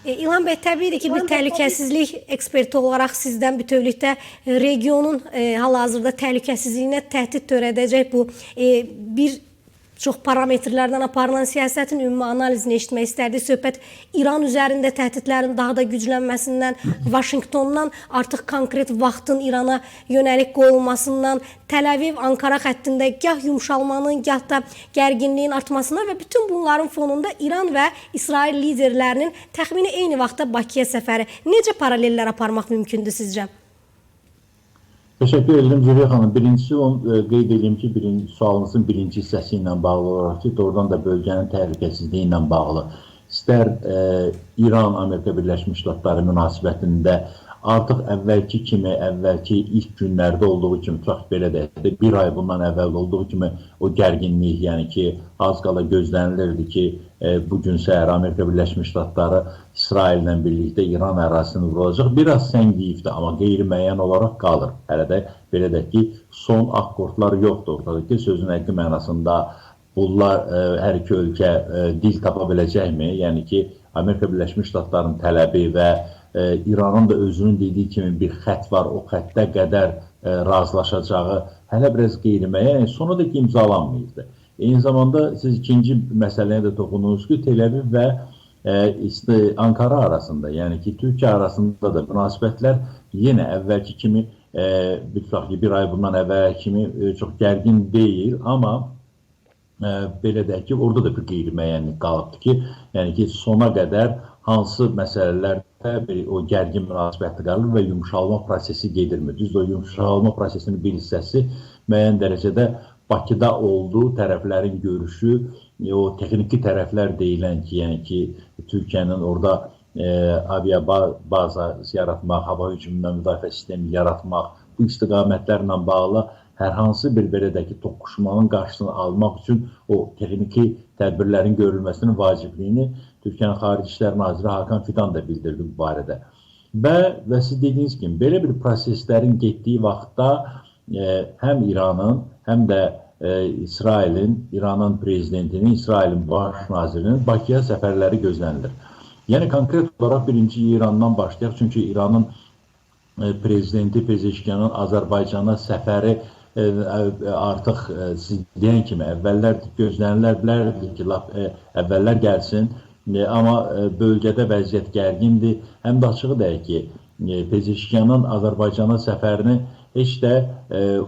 İlham bəy, təbiidir ki, bir təhlükəsizlik eksperti olaraq sizdən bütövlükdə regionun hal-hazırda təhlükəsizliyinə təhdid törədəcək bu bir çox parametrlərdən aparılan siyasətin ümumi analizini eşitmək istərdik. Söhbət İran üzərində təhdidlərin daha da güclənməsindən, Vaşinqtondan artıq konkret vaxtın İrana yönəlik qoyulmasından, Təl-Əviv-Ankara xəttində gah yumşalmanın, gah da gərginliyin artmasına və bütün bunların fonunda İran və İsrail liderlərinin təxmini eyni vaxtda Bakıya səfəri. Necə paralellər aparmaq mümkündür sizcə? Təşəkkür edirəm Züleyxa xanım. Birincisi onu qeyd edeyim ki, sualınızın birinci hissəsi ilə bağlı olaraq ki, doğrudan da bölgənin təhlükəsizliyi ilə bağlı. İstər İran-Amerika Birləşmiş Ştatları münasibətində artıq əvvəlki kimi, əvvəlki ilk günlərdə olduğu kimi, tutaq belə deyək, bir ay bundan əvvəl olduğu kimi o gərginlik, yəni ki, az qala gözlənilirdi ki, bu gün səhər Amerika Birləşmiş Ştatları İsraillə birlikdə İran ərazisini vurulacaq. Biraz səngiyibdir, amma qeyri-müəyyən olaraq qalır. Hələ də belə deyək ki, son akkordlar yoxdur ortada ki, sözün həqiqi mənasında bunlar hər iki ölkə dil tapa biləcəkmi? Yəni ki, Amerika Birləşmiş Ştatlarının tələbi və İranın da özünün dediyi kimi bir xətt var, o xəttə qədər razılaşacağı hələ biraz qeyri-müəyyən, yəni sona dək imzalanmayıbdır. Eyni zamanda siz ikinci məsələyə də toxundunuz ki, Tel-Əviv və Ankara arasında, yəni ki, Türkiyə arasında da münasibətlər yenə əvvəlki kimi, bir tutaq ki, bir ay bundan əvvəl kimi çox gərgin deyil, amma belə deyək ki, orada da bir qeyri-müəyyənlik qalıbdır ki, yəni ki, sona qədər hansı məsələlərdə bir o gərgin münasibətli qalır və yumşalma prosesi gedirmi? Düzdür, o yumşalma prosesinin bir hissəsi müəyyən dərəcədə Bakıda oldu, tərəflərin görüşü, o texniki tərəflər deyilən ki, yəni ki, Türkiyənin orada aviabaza yaratmaq, hava hücumundan müdafiə sistemi yaratmaq, bu istiqamətlərlə bağlı hər hansı bir belə deyək ki, toqquşmanın qarşısını almaq üçün o texniki tədbirlərin görülməsinin vacibliyini Türkiyənin Xarici İşlər Naziri Hakan Fidan da bildirdi bu barədə. Və siz dediyiniz kimi, belə bir proseslərin getdiyi vaxtda həm İranın, həm də İsrailin, İranın prezidentinin, İsrailin baş nazirinin Bakıya səfərləri gözlənilir. Yəni konkret olaraq birinci İrandan başlayaq, çünki İranın prezidenti Pezeşkiyanın Azərbaycana səfəri artıq siz deyən kimi əvvəllər gözlənilər bilərdi ki, lap əvvəllər gəlsin, amma bölgədə vəziyyət gərgindir. Həm də açığı deyək ki, Pezeşkiyanın Azərbaycana səfərini heç də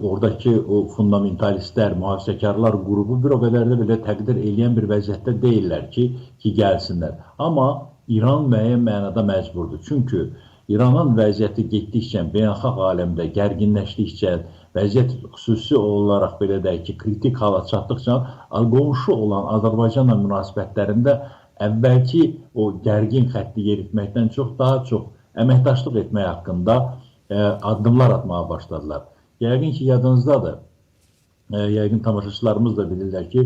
oradakı o fundamentalistlər, mühafizəkarlar qrupu bir o qədər də belə təqdir eləyən bir vəziyyətdə deyillər ki, gəlsinlər. Amma İran müəyyən mənada məcburdur. Çünki İranın vəziyyəti getdikcə, beynəlxalq aləmdə gərginləşdikcə, vəziyyət xüsusi olaraq belə deyək ki, kritik hala çatdıqca qonşu olan Azərbaycanla münasibətlərində əvvəlki o gərgin xətti yeritməkdən çox daha çox əməkdaşlıq etmək haqqında addımlar atmağa başladılar. Yəqin ki, yadınızdadır, yəqin tamaşaçılarımız da bilirlər ki,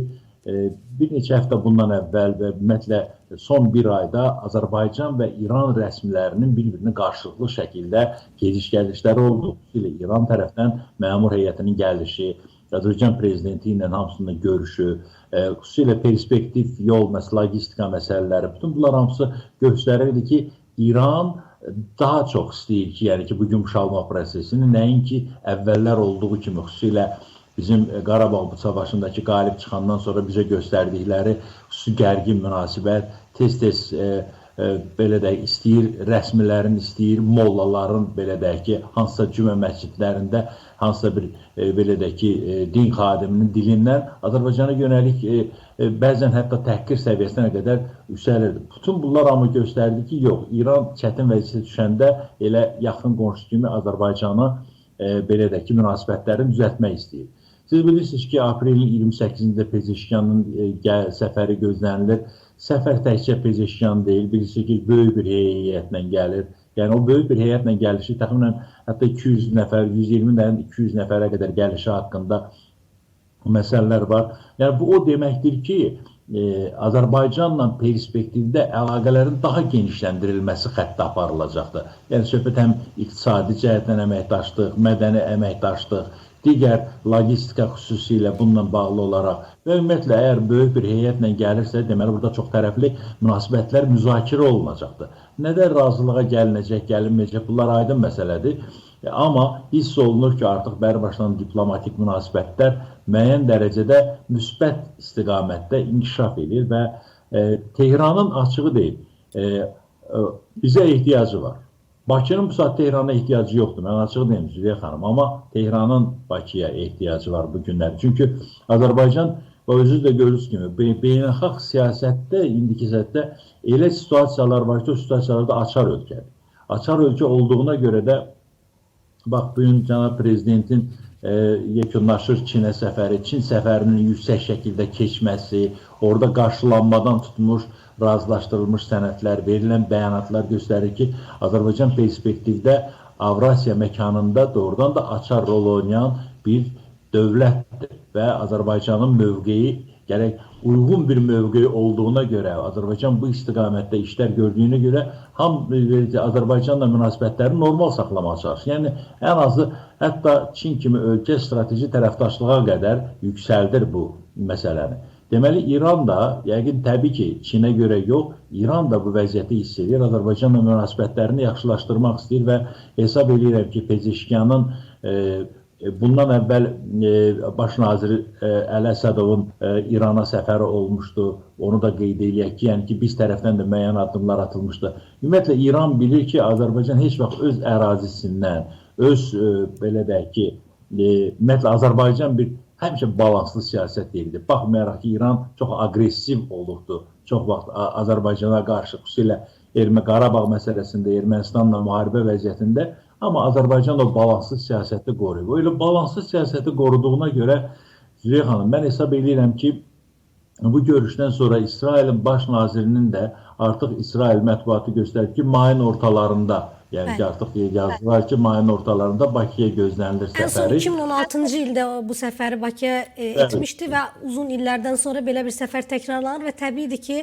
bir neçə həftə bundan əvvəl və ümumiyyətlə son bir ayda Azərbaycan və İran rəsmilərinin bir-birinə qarşılıqlı şəkildə gediş-gəlişləri oldu. Xüsusilə İran tərəfdən məmur heyətinin gəlişi, Azərbaycan prezidenti ilə hamısının görüşü, xüsusilə perspektiv yol, logistika məsələləri, bütün bunlar hamısı göstərirdi ki, İran daha çox istəyir ki, yəni ki, bu yumşalma prosesini nəinki əvvəllər olduğu kimi, xüsusilə bizim Qarabağ bu savaşındakı qalib çıxandan sonra bizə göstərdikləri xüsusi gərgin münasibət, tez-tez belə deyək, istəyir rəsmilərin, istəyir mollaların, belə deyək ki, hansısa cümə məscidlərində, hansısa bir belə deyək ki, din xadiminin dilindən Azərbaycana yönəlik bəzən hətta təhqir səviyyəsinə qədər yüksəlirdi. Bütün bunlar amma göstərdi ki, yox, İran çətin vəziyyətə düşəndə elə yaxın qonşu kimi Azərbaycanı belə deyək ki, münasibətlərini düzəltmək istəyir. Siz bilirsiniz ki, aprelin 28-də Pezeşkiyanın səfəri gözlənilir. Səfər təkcə Pezeşkiyan deyil, bilirsiniz ki, böyük bir heyətlə gəlir. Yəni o böyük bir heyətlə gəlişi təxminən hətta 200 nəfər, 120-dən 200 nəfərə qədər gəlişi haqqında məsələlər var. Yəni bu o deməkdir ki, Azərbaycanla perspektivdə əlaqələrin daha genişləndirilməsi xətti aparılacaqdır. Yəni söhbət həm iqtisadi cəhətdən əməkdaşlıq, mədəni əməkdaşlıq, digər logistika xüsusilə bununla bağlı olaraq və ümumiyyətlə əgər böyük bir heyətlə gəlirsə, deməli burada çox tərəfli münasibətlər müzakirə olunacaqdır. Nədə razılığa gəlinəcək, gəlinməyəcək, bunlar aydın məsələdir. Amma hiss olunur ki, artıq bəribaşdan diplomatik münasibətlər müəyyən dərəcədə müsbət istiqamətdə inkişaf edir və Tehranın açığı deyil, bizə ehtiyacı var. Bakının bu saat Tehrana ehtiyacı yoxdur, mən açığı deyim Züleyxa xanım, amma Tehranın Bakıya ehtiyacı var bu günlər. Çünki Azərbaycan və özünüz də gördüyünüz kimi beynəlxalq siyasətdə, indiki siyasətdə elə situasiyalar var ki, o situasiyalarda açar ölkədir. Açar ölkə olduğuna görə də, bax, bugün cənab prezidentin yekunlaşır Çinə səfəri, Çin səfərinin yüksək şəkildə keçməsi, orada qarşılanmadan tutmuş, razılaşdırılmış sənədlər, verilən bəyanatlar göstərir ki, Azərbaycan perspektivdə Avrasiya məkanında doğrudan da açar rol oynayan bir dövlətdir və Azərbaycanın mövqeyi gərək uyğun bir mövqeyi olduğuna görə, Azərbaycan bu istiqamətdə işlər gördüyünə görə Azərbaycanla münasibətləri normal saxlamağa çalışır. Yəni, ən azı hətta Çin kimi ölkə strateji tərəfdaşlığa qədər yüksəldir bu məsələni. Deməli, İran da, yəqin təbii ki, Çinə görə yox, İran da bu vəziyyəti hiss edir, Azərbaycanla münasibətlərini yaxşılaşdırmaq istəyir və hesab edirəm ki, Pezeşkiyanın bundan əvvəl baş naziri Əli Əsədovun İrana səfəri olmuşdu. Onu da qeyd eləyək ki, yəni ki, biz tərəfdən də müəyyən addımlar atılmışdı. Ümumiyyətlə, İran bilir ki, Azərbaycan heç vaxt öz ərazisindən, öz belə deyək ki, ümumiyyətlə, Azərbaycan bir həmişə balanslı siyasət deyildi. Baxmayaraq ki, İran çox aqressiv olubdu. Çox vaxt Azərbaycana qarşı, xüsusilə Qarabağ məsələsində, Ermənistanla müharibə vəziyyətində, amma Azərbaycan o balanslı siyasəti qoruyub. Öyle balanslı siyasəti qoruduğuna görə, Züleyxa xanım, mən hesab edirəm ki, bu görüşdən sonra İsrailin baş nazirinin də artıq İsrail mətbuatı göstərir ki, mayın ortalarında, yəni ki, artıq yazdılar ki, mayın ortalarında Bakıya gözlənilir səfəri. Ən son 2016-cı ildə bu səfəri Bakıya etmişdi və uzun illərdən sonra belə bir səfər təkrarlanır və təbiidir ki,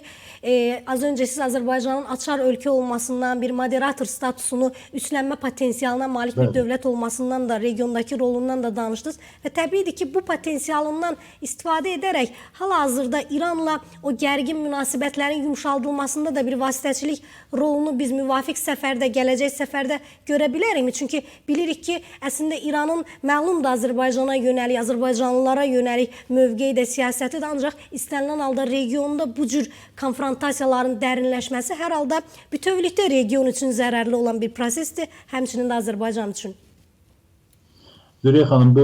az öncə siz Azərbaycanın açar ölkə olmasından, bir moderator statusunu üstlənmə potensialına malik bir dövlət olmasından da, regiondakı rolundan da danışdınız və təbiidir ki, bu potensialından istifadə edərək hal-hazırda İranla o gərgin münasibətlərin yumşaldılmasında da bir vasitəçilik rolunu biz müvafiq səfərdə, gələcək səfərdə görə bilərikmi? Çünki bilirik ki, əslində İranın məlumdur Azərbaycana yönəlik, Azərbaycanlılara yönəlik mövqeyi də, siyasəti də, ancaq istənilən halda regionda bu cür konfrontasiyaların dərinləşməsi hər halda bütövlükdə region üçün zərərli olan bir prosesdir, həmçinin də Azərbaycan üçün. Züleyxa xanım, bu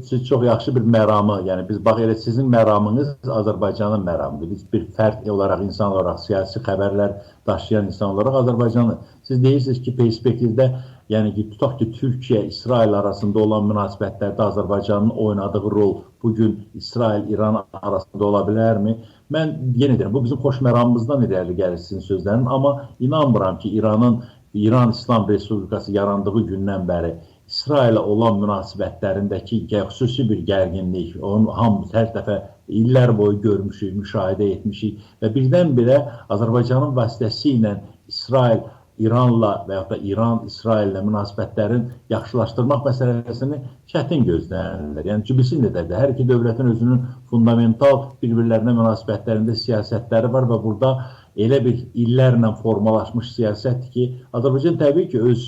siz çox yaxşı bir məramı, yəni biz bax elə sizin məramınız Azərbaycanın məramıdır. Biz bir fərd olaraq, insan olaraq, siyasi xəbərlər daşıyan insan olaraq Azərbaycanı. Siz deyirsiniz ki, perspektivdə, yəni ki, tutaq ki, Türkiyə, İsrail arasında olan münasibətlərdə Azərbaycanın oynadığı rol bugün İsrail, İran arasında ola bilərmi? Mən yenə deyirəm, bu bizim xoş məramımızdan irəli gəlir sizin sözlərin, amma inanmıram ki, İran İslam Respublikası yarandığı gündən bəri İsrailə olan münasibətlərindəki xüsusi bir gərginlik, onu hamımız hər dəfə illər boyu görmüşük, müşahidə etmişik və birdən-birə Azərbaycanın vasitəsi ilə İsrail, İranla və yaxud da İran, İsraillə münasibətlərin yaxşılaşdırmaq məsələsini çətin gözlənilir. Yəni ki, bilsin də, hər iki dövlətin özünün fundamental bir-birlərinə münasibətlərində siyasətləri var və burada elə bir illərlə formalaşmış siyasətdir ki, Azərbaycan təbii ki, öz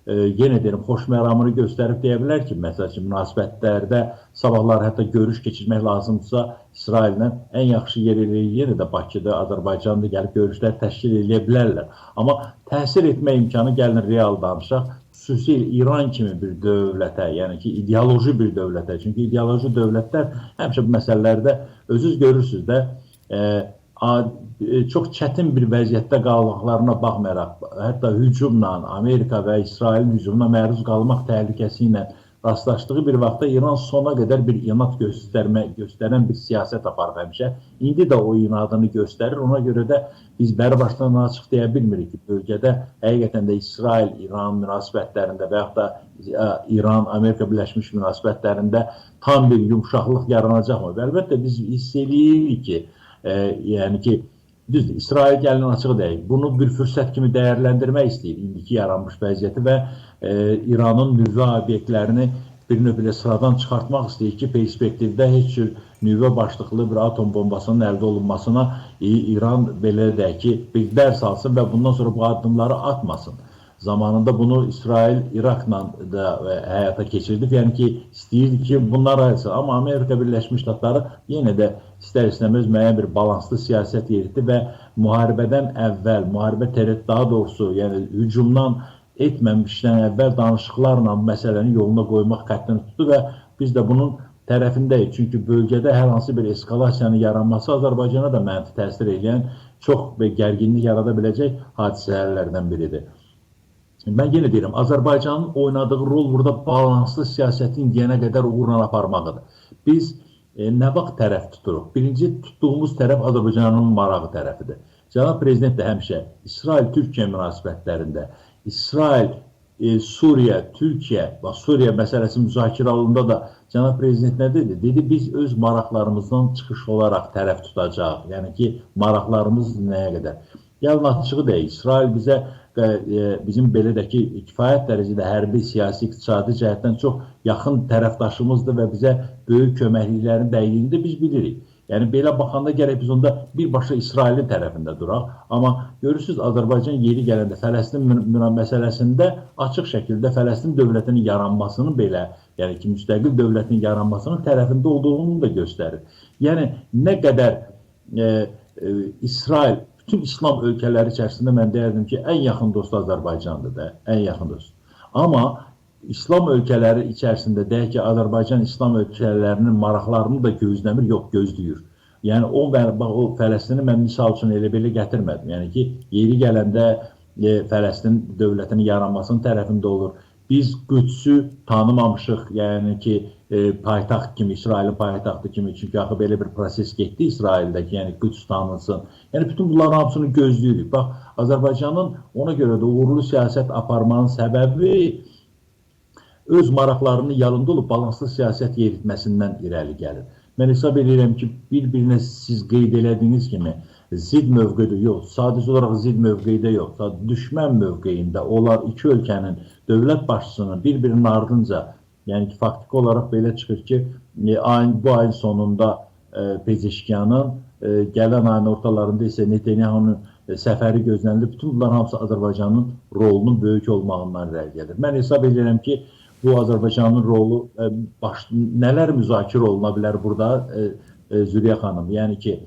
yenə deyirəm, xoş məramını göstərib deyə bilər ki, məsəl üçün, münasibətlərdə sabahlar hətta görüş keçirmək lazımdırsa, İsraillə ən yaxşı yer yenə də Bakıda, Azərbaycanda gəlib görüşlər təşkil edə bilərlər. Amma təsir etmə imkanı, gəlin real danışaq, xüsusilə İran kimi bir dövlətə, yəni ki, ideoloji bir dövlətə, çünki ideoloji dövlətlər həmişə bu məsələlərdə özünüz görürsünüz də, çox çətin bir vəziyyətdə qaldıqlarına baxmayaraq, hətta hücumla, Amerika və İsrailin hücumuna məruz qalmaq təhlükəsi ilə rastlaşdığı bir vaxtda İran sona qədər bir inad göstərən bir siyasət aparıb həmişə. İndi də o inadını göstərir. Ona görə də biz bəri başdan açıq deyə bilmirik ki, bölgədə həqiqətən də İsrail-İran münasibətlərində və yaxud da İran-Amerika Birləşmiş münasibətlərində tam bir yumşaqlıq yaranacaqmı? Və əlbəttə biz hiss eləyirik ki, yəni ki, düzdür, İsrail gəlin açıq deyək, bunu bir fürsət kimi dəyərləndirmək istəyir indiki yaranmış vəziyyəti və İranın nüvə obyektlərini bir növ belə sıradan çıxartmaq istəyir ki, perspektivdə heç cür nüvə başlıqlı bir atom bombasının əldə olunmasına İran belə deyək ki, bir dərs alsın və bundan sonra bu addımları atmasın. Zamanında bunu İsrail İraqla da həyata keçirdi. Yəni ki, istəyirdi ki, bunlar ayrılsın. Amma Amerika Birləşmiş Ştatları yenə də istər-istəməz müəyyən bir balanslı siyasət yeritdi və müharibədən əvvəl, müharibə daha doğrusu, yəni hücumdan etməmişdən əvvəl danışıqlarla məsələni yoluna qoymaq xəttini tutdu və biz də bunun tərəfindəyik. Çünki bölgədə hər hansı bir eskalasiyanın yaranması Azərbaycana da mənfi təsir edən çox gərginlik yarada biləcək hadisələrdən biridir. Mən yenə deyirəm, Azərbaycanın oynadığı rol burada balanslı siyasətin indiyənə qədər uğurla aparmağıdır. Biz nə vaxt tərəf tuturuq? Birinci tutduğumuz tərəf Azərbaycanın marağı tərəfidir. Cənab Prezident də həmişə İsrail-Türkiyə münasibətlərində, İsrail, Suriya, Türkiyə və Suriya məsələsi müzakirə olunanda da Cənab Prezident nə dedi? Dedi, biz öz maraqlarımızdan çıxış olaraq tərəf tutacağıq. Yəni ki, maraqlarımız nəyə qədər? Gəlin açığı deyək, İsrail bizə bizim belə də ki, kifayət dərəcədə hərbi, siyasi, iqtisadi cəhətdən çox yaxın tərəfdaşımızdır və bizə böyük köməkliklərin dəydiyini də biz bilirik. Yəni belə baxanda gərək biz onda birbaşa İsrailin tərəfində duraq. Amma görürsünüz, Azərbaycan yeri gələndə Fələstin məsələsində açıq şəkildə Fələstin dövlətinin yaranmasının belə, yəni ki, müstəqil dövlətin yaranmasının tərəfində olduğunu da göstərir. Yəni nə qədər İsrail bütün İslam ölkələri içərisində mən deyərdim ki, ən yaxın dostu Azərbaycandır da, ən yaxın dost. Amma İslam ölkələri içərisində deyək ki, Azərbaycan İslam ölkələrinin maraqlarını da gözləmir, yox, gözləyir. Yəni o Fələstini mən misal üçün elə belə gətirmədim. Yəni ki, yeri gələndə Fələstin dövlətinin yaranmasının tərəfində olur. Biz Qüdsü tanımamışıq, yəni ki, paytaxt kimi, İsrailin paytaxtı kimi, çünki axı belə bir proses getdi İsraildə ki, yəni Qüds tanınsın. Yəni bütün bunların hamısını gözləyirik. Bax, Azərbaycanın ona görə də uğurlu siyasət aparmanın səbəbi öz maraqlarının yanında olub balanslı siyasət yeritməsindən irəli gəlir. Mən hesab edirəm ki, bir-birinə siz qeyd elədiyiniz kimi zid mövqedə yox, sadəcə olaraq zid mövqedə yox, düşmən mövqeyində onlar iki ölkənin dövlət başçısının bir-birinin ardınca, yəni ki, faktiki olaraq belə çıxır ki, bu ayın sonunda Pezeşkiyanın, gələn ayın ortalarında isə Netanyahunun səfəri gözlənilir. Bütün bunların hamısı Azərbaycanın rolunun böyük olmağından irəli gəlir. Mən hesab edirəm ki, bu Azərbaycanın rolu, nələr müzakirə oluna bilər burada, Zürriyə xanım? Yəni ki,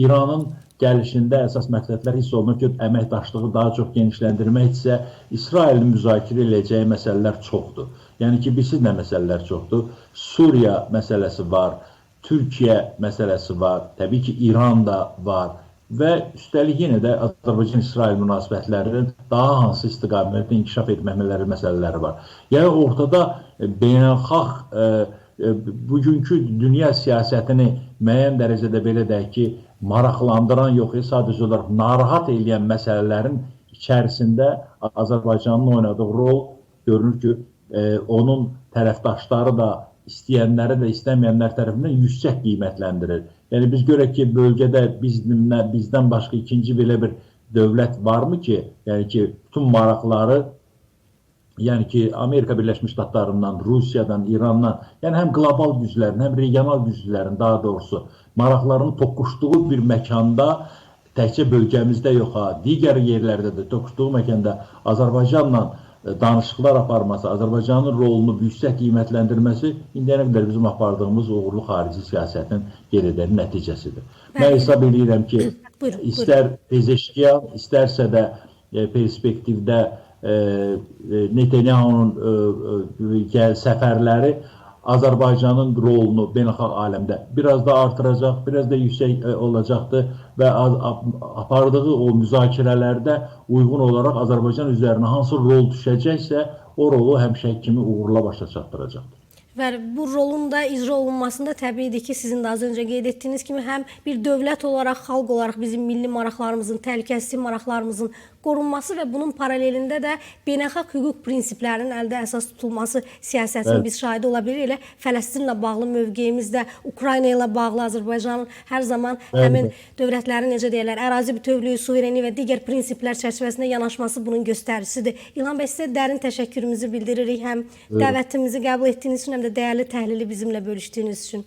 İranın gəlişində əsas məqsədlər hiss olunur ki, əməkdaşlığı daha çox genişləndirməkdirsə, İsrailin müzakirə eləyəcəyi məsələlər çoxdur. Yəni ki, bilirsiniz nə məsələlər çoxdur? Suriya məsələsi var, Türkiyə məsələsi var, təbii ki, İran da var və üstəlik yenə də Azərbaycan-İsrail münasibətlərinin daha hansı istiqamətdə inkişaf etmələri məsələləri var. Yəni ortada beynəlxalq bugünkü dünya siyasətini müəyyən dərəcədə belə deyək ki, maraqlandıran yox, sadəcə olaraq narahat eləyən məsələlərin içərisində Azərbaycanın oynadığı rol görünür ki, onun tərəfdaşları da istəyənləri də istəməyənlər tərəfindən yüksək qiymətləndirir. Yəni biz görək ki, bölgədə bizdən başqa ikinci belə bir dövlət varmı ki, yəni ki, bütün maraqları, yəni ki, Amerika Birləşmiş Ştatlarından, Rusiyadan, İrandan, yəni həm qlobal güclərin, həm regional güclərin, daha doğrusu, maraqlarının toqquşduğu bir məkanda, təkcə bölgəmizdə yox ha, digər yerlərdə də toqquşduğu məkanda Azərbaycanla danışıqlar aparması, Azərbaycanın rolunu yüksək qiymətləndirməsi indiyənə qədər bizim apardığımız uğurlu xarici siyasətin qeyd edəli nəticəsidir. Mən hesab edirəm ki, istər Pezeşkiyan, istərsə də perspektivdə Netanyahunun səfərləri Azərbaycanın rolunu beynəlxalq aləmdə biraz da artıracaq, biraz da yüksək olacaqdır və apardığı o müzakirələrdə uyğun olaraq Azərbaycan üzərinə hansı rol düşəcəksə, o rolu həmişə kimi uğurla başa çatdıracaqdır. Və bu rolun da icra olunmasında təbiidir ki, sizin də az öncə qeyd etdiyiniz kimi həm bir dövlət olaraq, xalq olaraq bizim milli maraqlarımızın, təhlükəsizlik maraqlarımızın qorunması və bunun paralelində də beynəlxalq hüquq prinsiplərinin əldə əsas tutulması siyasətinin biz şahidi ola bilirik. Elə Fələstinlə bağlı mövqeyimiz də, Ukrayna ilə bağlı Azərbaycanın hər zaman həmin dövlətlərin, necə deyirlər, ərazi bütövlüyü, suverenliyi və digər prinsiplər çərçivəsində yanaşması bunun göstəricisidir. İlham bəy, sizə dərin təşəkkürümüzü bildiririk. Həm dəvətimizi qəbul etdiyiniz üçün, həm də edirəm, həm də dəyərli təhlili bizimlə bölüşdüyünüz üçün.